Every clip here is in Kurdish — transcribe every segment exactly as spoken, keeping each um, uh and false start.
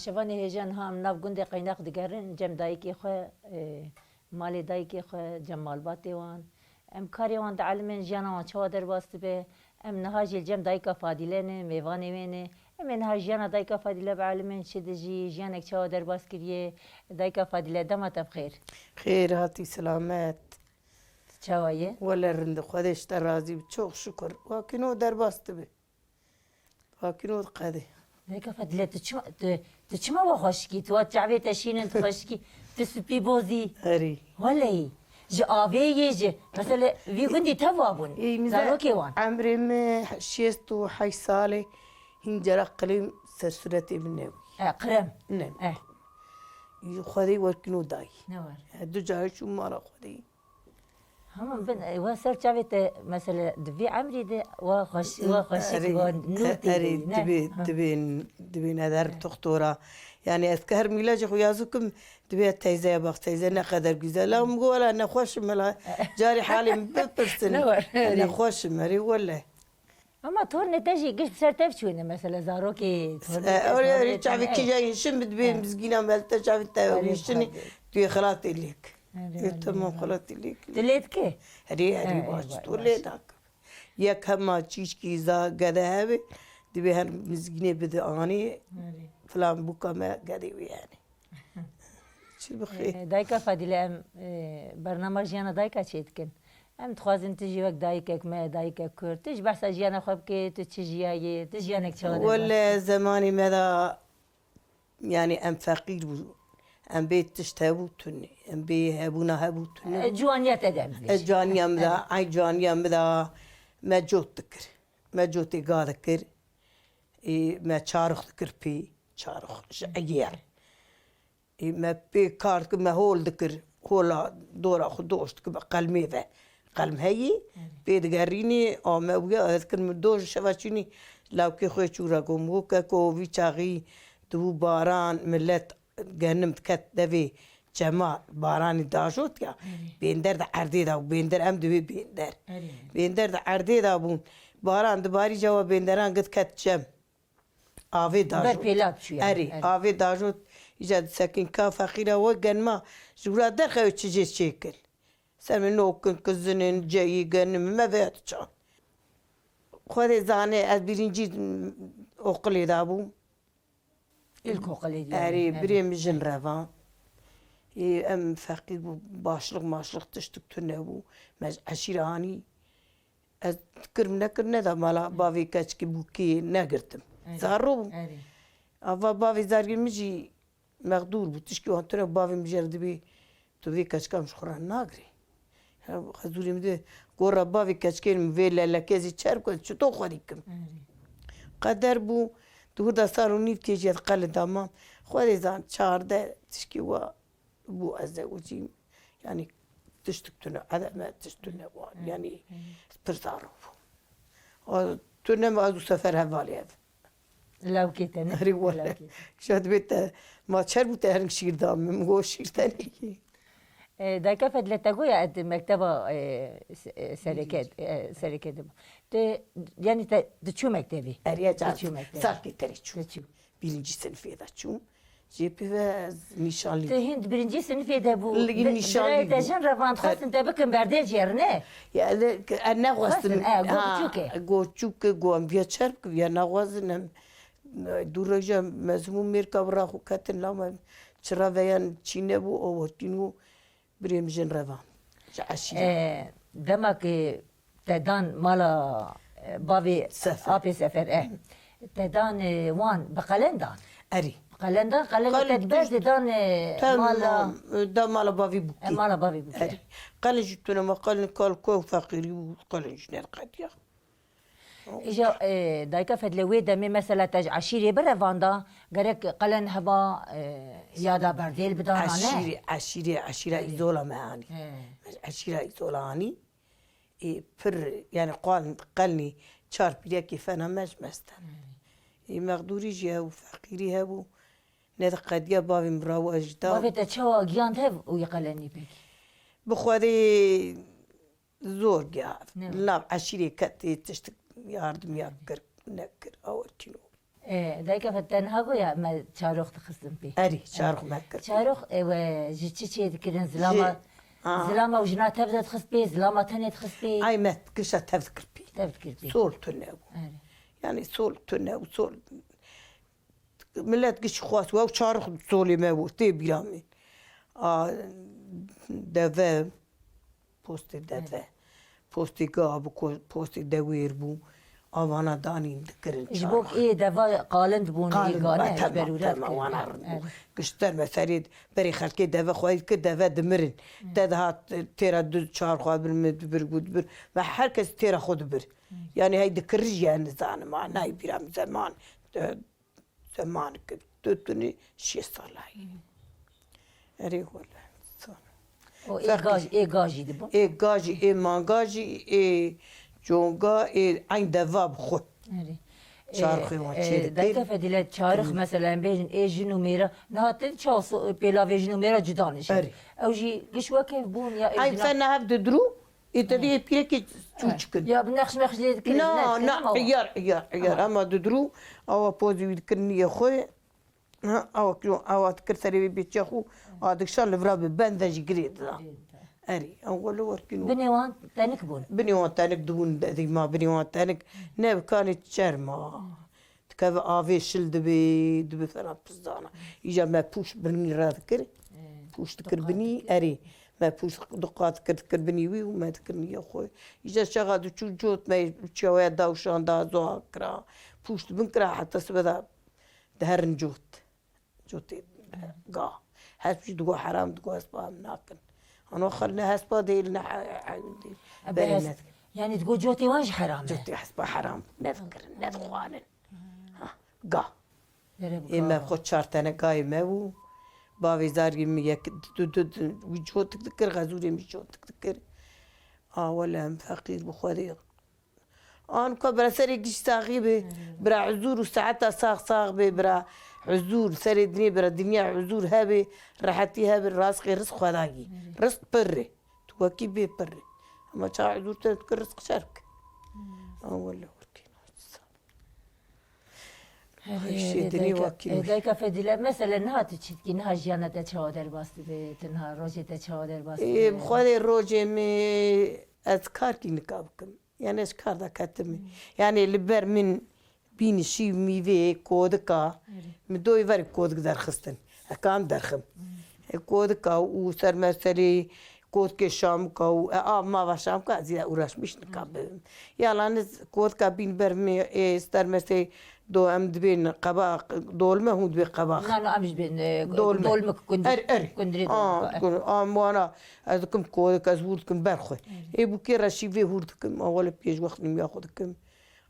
Şevanê hêja niha em nav gundê Qeyneq digerin, cem dayikê xwe, e, malê dayikê xwe, cem malbatê wan. Em karê wan dielimin, jiyana wan çawa derbas dibe. Em niha jî li cem dayika Fadîle ne, mêvanê wê ne. Em ê niha jiyana dayika Fadîle bielimin, çi dijî, jiyanek çawa derbas kiriye. Dayika Fadîle, dema te bi xêr. Xêr hatî, selamet. Çawa ye? Wele rind, Xwedê ji te razî bi. Çok şükür. Wakîno derbas dibe. Fakîro qedê. Dayika Fadîle, tu çima, tu, tu çima wa xweşikî? Tu wa çavê te şînin, tu xweşikî, tu spî bozî. Erî. Welehî. Ji avê yê ji, mesela, vî gundî tev wa bûn. Ê, min de zarokê wan. Emrê min şêst û heşt salê, hîn cara qilêm ser suretê min nebû. E, qirem. Ne. E. Xwedê werkîno dayî. Ne war. E, du carê çû mala Xwedê. Hema bin, e, we ser çavê te, mesela, di vî emrî de, we xweş-, we xweşik, erê, we nûr tê erê, dibê, ha, dibê, dibê neder, evet, doktora. Yani ez ki her mîlacê xwe yazû kim, dibê teyzeye bak, teyze ne kadar güzel. La min got, wela nexweş im, la carê halê min bipirsin. Ne var, erê. Nexweş im, erê, wele. Ama tornê te jî giş bi ser tev çûne, mesela, zarokê, tornê te, e, oraya tornê te, çavê, evet, kîja hişin bi dibê, evet, mizgîna me te çavê te, erê, hişinî, tu yê xelatê lêk. Erê, erê, tamam, erê. Xelatê lêk. Tu lê dike? Erê, erê, erê, baş, baş, tu lê dak. Yek hema çîşkî za gede hebe, dibê her mizgînê bide anî, erê, filan bûka me gedê wî yani. Çi bixê. E, dayika Fadîle, em, e, bernama jiyana dayika çê dikin. Em dixwazin tu jî wek dayikek me, dayikek Kurd, tu ji behsa jiyana xwe bikê, tu çi jiyayê, tu jiyanek çawa de? Wele zemanê me de, yani em feqîr bû. Em bê tişt hebû tune. Em bê hebûna hebû tune. E, ciwaniya te de em bêjin. E, ciwaniya min de, evet, ay ciwaniya min de me cot dikir. Me cotê ga dikir. Ê, me çarix dikir pê. Çarix ji eyer. Ê, me pê kar dikir, me hol dikir, hola dora xwe doş dikir, bi qelmê ve. Qelm heyî, erê, pê digerînê, a me wîya, ez dikir min doş şeva çûnî, lawkê xwe çû re got, min got, keko, vî çaxî dibû baran, milet genim diket devê çema, baranî dajot ya, erê, bênder di erdê de bû, bênder em dibê bênder. Erê. Bênder di erdê de bûn, baran dibarî, cewa bênderan gid ket çem. Avê dajot. Ber pêla diçû yani. Erê, erê, avê dajot. Îca disekin ka feqîra we genma. Ji wira derxewe çi jê çêkin. Ser min nokin, kizinên, ceyî, genim, me veya diçan. Xwedê zane, ez birincî oqilê de bûm. İlkokulê diye. Erê, erê, birê min jin revan. Ê, em feqîr bû, başlık maşlık tiştik tune bû. Me ji eşîra anî. Ez kirim nekirim neda mala bavê keçikê bûkê negirtim. Erê. Zarro bûm. Erê. Ava bavê zargê min jî mexdûr bû. Tişkî wan tune bavê min jê re dibê, tu vê keçika min ji xwe re nagirê. Hezûrê min de gora bavê keçikê min vê lelekê zî çer ku çito xwe dikim. Erê. Qeder bû, di wir de sal û nîv tê jî ez qelê da mam. Xwedê zan çardeh tişkî wa bû ez zewicîm. Yani tiştik tune, edeme tişt tune wan. Hı. Yani hı. Pir zarok bû. O tune mi ez û sefer hevalê ev. Lawkê te ne? Herî wele. Lawkê te. Şa dibê te ma çer bû te hering şîr da min, min got şîr te nekî. E, dayka Fedile te goya ez mekteba, e, se-, e, sereke, e, sereke de bû. Te, yani te diçû mektebî? Eriya can. Diçû mektebî. Sarkê terê çû. Diçû. Birinci sınıfê de çûm. Jê pê ve ez nîşanlî. Tu hîn di birincî sinifê de bû. Li nîşanlî bû. Birayê te jin re van dixwestin te bikin berdêl jê re ne? Ya, e, nexwestin. Xwestin, e, got biçûk e. Got çûk e, got em viya çer bikin, viya nexwestin em, e, du roja mezin bû mêrka bi ra xwe ketin, la me çira veyan çî nebû, o wertîn û Birê min jin revan. Ji eşîra. E, dema ku te dan mala, e, bavê Sefer. Apê Sefer, e. Te dan, e, wan bi qelen dan. Erî. Bi qelen dan, qelen te berdê dan, e, mala. Tamam, e, da mala bavî bûkê. E, mala bavî bûkê. Erî. Qelen jî tune ma qelen kal ku feqîrî û qelen jî nediqediya. Îja, e, dayika Fedle wê demê mesela te ji eşîrê bi revan da, gerek qelen heba, e, ya da berdêl bidana ne? Eşîrê, eşîrê, eşîra Îzola me anî. He. Eşîra Îzola anî. E, pir, yani qal-, qelnî çar pîrekê fena me ji me stan. He. E, mexdûrî jî hebû, feqîrî hebû. Ne de qediya bavê min rawa ji da. Bavê te çawa giyand hev û yê qelenî pêk? Bi Xwedê Zor giya. Ne. Li nav eşîrê ketê tiştik yardim ya kir, nekir, awirtîno. E, dayika Fedîle, te niha got ya me çarox dixistin pê. Erê, çarox me kir. Çarox, e, we ji çi çê dikirin? Zilama, Ji- Ha. zilama û jina tev de dixist pê, zilama tenê dixist pê. Ay me gişa tev dikir pê. Tev dikir pê. Sol tune bû. Erê. Yani sol tune û sol. Millet giş xwast we û çarox solê me bû. Tê bîra min. A, deve, postê deve. Postê ga bû, ko-, postê dewêr bû. Avana danîn dikirin çarox. Ji bo ê deva qalin dibûn, ê Qalin gane bû, ji ber wî re dema dikirin. Wana rind bû. Evet. Gişter me serê berê xelkê deve xwedî dikir, deve dimirin. Te dihat têra du çar xwe bir min dibir, gu dibir. Me her kes têra xwe dibir. Yani hey dikir jî nizanim, ha, nayê bîra min zeman. Zeman kir, tu tunî şêst salayî. Erê wele. O ê Ferqî- gaj, ê gajî dibû. Ê gajî, ê mangajî, ê conga, ê eyn deva bi xwe. Erê. Çar E, xwe wan e, çê dayika dikir. Fedîle, çarix, Erê. mesela, em bêjin ê jin û mêra, niha te çawa so-, pêlavê jin û mêra cuda nişin. Erê. Ew jî giş wek hev bûn ya ê Eyn jina- sen nehev didirû, Ê te dî ê pîrekê çû çikin. Ya bi nexş mexş lê dikir, Na, ne, na, ne, iyar, iyar, iyar. Ama didrû, awa pozî wî dikir niyê xwe. Ha, awa kiro, awa dikir serê wî bê çiya xwe. A dikşa li vira bi bende jî girê dida. Erê, ew wele werkîno. Binê wan tenik bûn. Binê wan tenik dibûn, de-, dîma binê wan tenik. Ne bi kanê çerma. Dikeve avê şil dibê, dibê fena pizdana. Îca me pûş binî re dikir. Pûş dikir binî, erê. Me pûş du qat dikir, dikir binî wî û me dikir niyê xwe. Îca çaxa diçû cot me çawa dawşan da zoha kira. Pûş dibin kira heta sibe de diherin cot. Cotê ga. Hesp jî digo heram, digo hespa em nakin. Ano xel ne hespa değil, ne he-, he-, değil. Ebe Berê hesp-, nedik. yani digo cotê wan jî heram e. Cotê hespa heram. Nedikirin, nedixwarin. Ha, ga. Ê me xwe çar tene gayê me bû. Bavê zargê min yek du, du, du, wî cotik dikir, xezûrê min cotik dikir. A wele em feqîr bi Xwedê. An ka bira serê giş saxî be, bira huzûr û saeta sax sax be, bira huzûr serê dinê, bira dinya huzûr hebe, rehetî hebe, rizqê rizq Xwedagî. Rizq pir e. Tu wekî bê pir e. Ama ça huzûr te dikir rizq şer bike. An wele werkê. Erê, Xweşê erê, dinê dayka, wakî e, wî. dayka Fedîle, mesela niha tu çi dikî, niha jiyana te çawa derbas dibe, tu niha rojê te çawa derbas Ê, dibe? bi Xwedê rojê min ez kar kî nika bikim. Yani ez kar da ketime. Yani li ber min bînî şîv mîvê kodika, Erê. min doyê verê kodik derxistin. Ez kam derxim. E, kodika û sermeserê Kotkê şamika û, e, av mava şamika ez ya uğraşmış nika bibim. Yalan ez kotka bîn ber min, e, stermesê do em dibên qebaq, dolme hûn dibê qebaq. Na, na, em ji bên, e, Dolme. dolmik, kundir, Er, er. kundirê Aa, dolmik, e. kun-, am wana, ez dikim kodik, ez hûr dikim ber xwe. Ê bûkê re şîvê hûr dikim, a wele pêş wext nîmiya xwe dikim.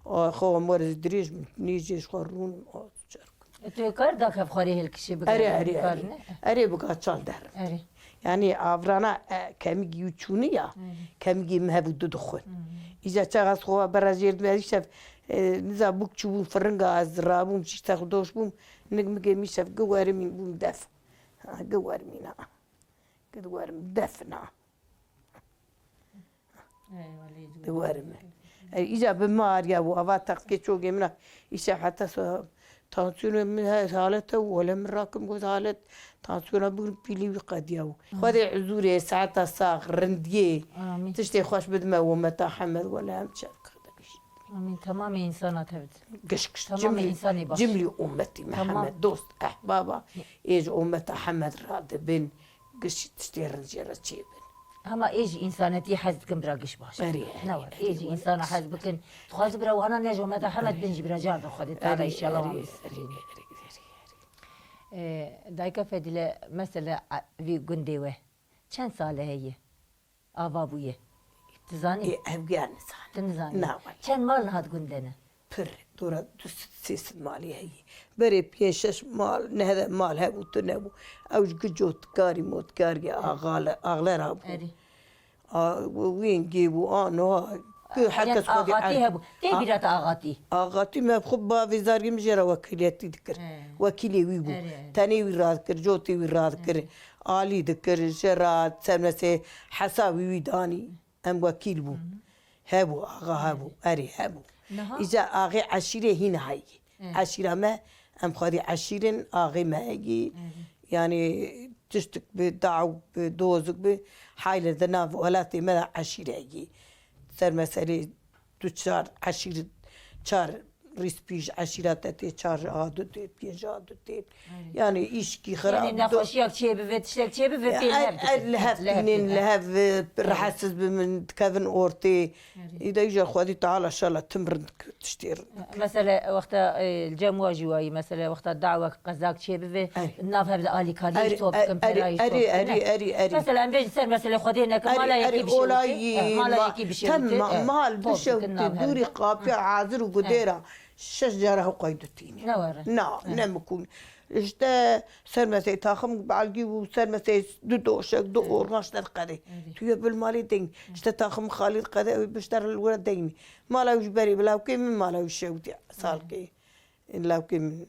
A, xwe em were dirêj min, nêjê ji xwe rûn, a, çerk. E, tu kar da kevxwarê hilkişê bigere, Erê, erê, kar erê. ne? Erê, biga çal derim. Erê. Yani avrana, e, kemîgî û çûnî ya, Erê. kemîgî min hebû du dixwin. Hmm. Îca çaxas xwe bera jêr dime, îşev, e, niza bûk çûbûn firinga ez rabûm, şîşte xwe doş bûm, nik migê mîşev gi werimîn bûm def. Ha, gi werimîna. Gi werim defna. Di werim. E, îca bi me ariya bû, ava teqkê çogê min a. Îşev heta so-, tansiyonê min he-, halet e, wele min rakim got halet, tansiyona bû pîlî wî qediya bû. Xwedê huzûrê, saeta sax, rindiyê, Amîn. tiştê xweş bidime wometa Hemed, wele em çerka de giş. Amîn. Tamamê însana tevd. Giş giş. Tamamê Cimrî, însanê baş. cimrî ummetî Tamam. Mihemed, dost, ehbaba, ê ji ummeta Hemed radibin, giş tiştê rind jê re çêbin. Hema ê ji însanetiyê hez dikin bira giş baş. Erê, Ne erê, war, erê, ê ji erê, însana erê. hez bikin. Dixwazi bira wana ne ji ummeta Hemed bin jî bira car da Xwedê Teala Erê, înşallah wan erê, bistînin. erê, erê, erê, erê. Ee, dayika Fedîle, mesela, a, vî gundê we çend sal e heye? Ava bûye. Tu zanî? Ê, ev giya nizanim. Tu nizanî? Na, wele. Çend mal niha di gund de ne? Pir, dora du sed sê sed malî heye. Berê pênc şeş mal, nehde mal hebû, tu nebû. Ew ji gi cotkarî motkarî axale, axlera bû. Erê. A, wêngê bû, a, no, tu Erê, her kes xwedî axatî er- hebû. Tê A- bîra te axatî? Axatî me xwe bavê zargê min jê re wekîletî dikir. He. Wekîlê wî bû. Erê, erê. Tenê wî radikir, cotê wî radikir. Erê. Alî dikir, ji ra semesê hesabî wî danî. Em wekîl bûn. Hı hı. Hebû, axa hebû, Erê. erê hebû. Niha? Îca axê eşîrê hîn heyî. Eşîra me, em xwedî eşîr in, axê me heyî. Yanî tiştik bi, daw bi, dozik bi, haylê di nav welatê me de eşîr heyî. Ser meselê tu çar eşîr, çar rîspîj eşîra te tê, çar a du tê, pênc a du tê. Yanî îşkî xirab. Yanî nexweşiyak çêbibe, tiştek çêbibe, pê nev dikin. Li hev tînin, li hev, e, rehetsiz bibin, dikevin ortê. Îde îja xwedî teala şala tim rind tiştê rind. Mesela wexta, e, li cem wa jî wayî, mesela wexta dawek qezak çêbibe, nav hev de alîkariyê top dikin, perayî top dikin. Erê, erê, erê, erê. Mesela em bêjin ser meselê xwedê neke mala yekî bişewitî. Mala yekî bişewitî. Mal bişewitî, dûrî qapiya hazir û gudêra. Şeş cara hew qaydu tîne. Ne were. Na, ne mikûn. Îşte ser mesey taxim belgî bû, ser mesey du doşek, du organ şter qedê. Tu yê bil malê deng. Îşte taxim xalî qedê, ew bişter li were deng. Mala wî ji berê bi lawkê min, mala wî şewtî salkê. Lawkê min.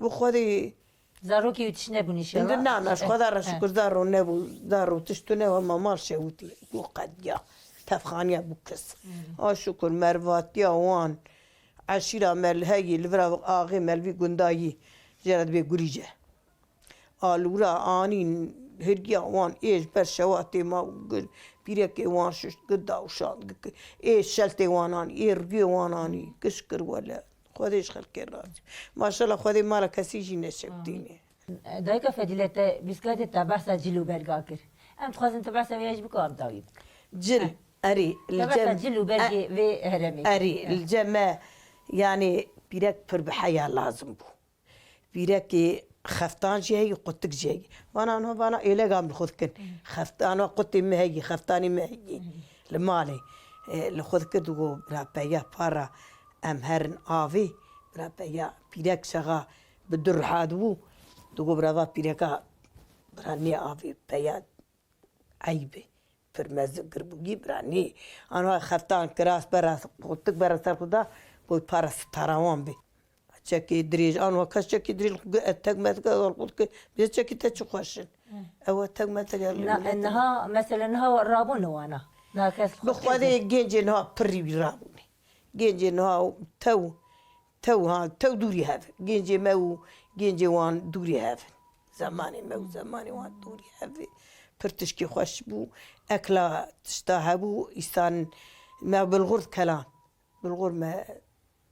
Bi xwedê Zarokê wî tişt nebûn înşallah. Indi na, na, ji xwe da re şikir zaro nebû, zaro tişt tu ne, hema mal şewitî. Û qediya. Tevxaniya bû kis. A şikir mervatiya wan. Eşîra me li heyî, li vira axê me li vî gundayî jê re dibê gurîce. Alûra anîn, hiriya wan ê ji ber şewatê ma û gir, pîrekê wan şişt, gir da û şand, gir, ê şeltê wan anî, ê rûyê wan anî, giş kir wele. Xwedê ji xelkê razî. Maşallah Xwedê mala kesî jî neşewtîne. Dayika Fedîle te bîsketê te behsa cil û berga kir. Em dixwazin tu behsa wê ya jî biko em dawî bikin. Cil, erê, li cem, cil û bergê vê heremê. Erê, li cem me, yanî pîrek pir bi heya lazim bû. Pîrekê xeftan jî heyî, qutik jî heyî. Vana niha vana êlega em li xwe dikin. Xeftan, qutê min heyî, xeftanê min heyî. Li malê, e, li xwe dikir, digo bira peya para em herin avê. Bira peya pîrek çaxa bi du riha dibû. Digo bira va pîreka bira nê avê peya. Eyb e. Pir mezin kir bû, gî bira nê. Anwa xeftan kiras beras, qutik beras ser xwe da, boy para sitara wan bê. Çekê dirêj, anwa kes çekê dirêj, xwe gi-, tek me dike, xwe dike, bê çekê te çi xweş in. Ew tek me dike. Na, niha, mesela niha rabûn wana. Na kes bi xwe xwedê dike. Gencê niha pirî wî rabûne. Gencê niha tew, Tew ha, tew dûrî hev. Gencê me û gencê wan dûrî hev in. Zemanê me û zemanê wan dûrî hev e. Pir tişkî xweş bû. Ekla tişta hebû, îsan me bilxur dikelan. Bilxur me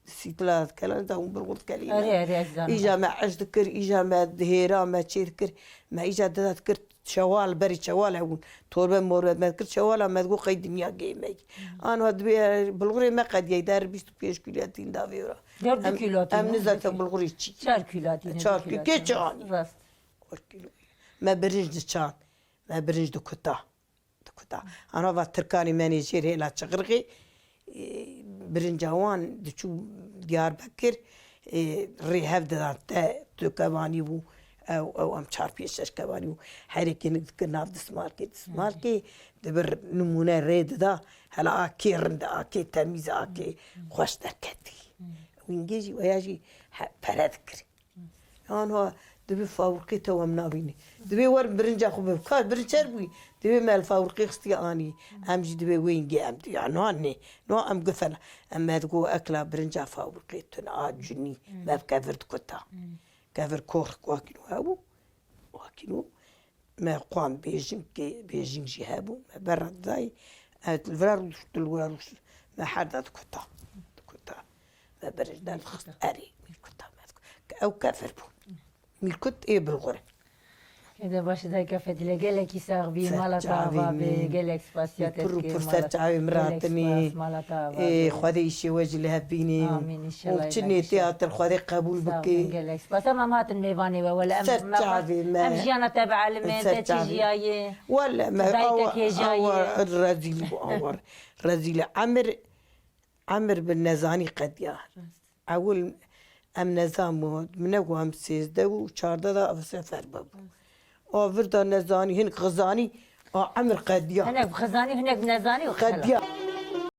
sîtila dikelan, da hûn bilxur dikelîne. Erê, erê, ez zanim. Îja me eş dikir, îja me dihêra me çê dikir. Me îja dida dikir. Çewal, berî çewal hebûn. Torbe morbe me dikir çewala me digot qey dinya gêmey. Anha dibê bilxurê me qediyey der bîst û pênc kîlo tîn da vê ra. Der du kîlo tîn, em nizate bilxurê çi. Çar kîlo tîn, çar kîlo kê çi anî? Rast. Çar kîlo. Me birinc diçan. Me birinc dikuta. Dikuta. Anha va tirkanê me nêjêr hêla çixirxê. Ê, birinca wan diçû Diyarbekir, ê, rê hev didan te tu kevanî bû, ew, ew em çar pênc şeş kevanî bû. Herêkê nik dikir nav dismalkê, dismalkê dibir nimûne rê dida, hela a kê rind e, a kê temîz e, a kê xweş derketî. Wîngê jî, weya jî he-, pere dikir. Yan ha, divê fawirqê te wem navînî. Divê wer birinca xwe bib. Ka birincer bûyî. Divê me li fawirqê xistiye anî. Em jî divê wê hingê em diya. Niha nê. Niha em gifela. Em me digo ekla birinca fawirqê tune a cunî. Me bi kevir dikuta. Kevir kox wakîno hebû. Wakîno. Me xwand bêjingkê, bêjing jî hebû. Me berra dayî. Ez li vira rû, tu li wira rû. Me her da dikuta. Dikuta. Me birinc derdixist. Erê, mîrkuta me dikut. Ew kevir bû. Mîrkut ê bilxure. Kede baş dayika Fedîle, gelekî sax bî, mala te ava be, gelek spasiya te dike, pir û pir ser çavê min ratinî. Mala te ava be. Xwedê îşê we jî li hev bînî. Amîn, înşallah. Û çi nêtê hatin Xwedê qebûl bike. Gelek spas. Em, em hatin mêvanê we, wele em, ser çavê me. Em jiyana te bielimin, te çi jiyayê. Wele me awa, awa rezîl bû, awa rezîl. Emir Emir bi nezanî qediya. Ewil em nezan bû. Min negot em sêzdeh û çardeh de ev sefer bibû. A vir de nezanî, hinek xizanî, a emir qediya. Hinek xizanî, hinek nezanî û xela. Qediya.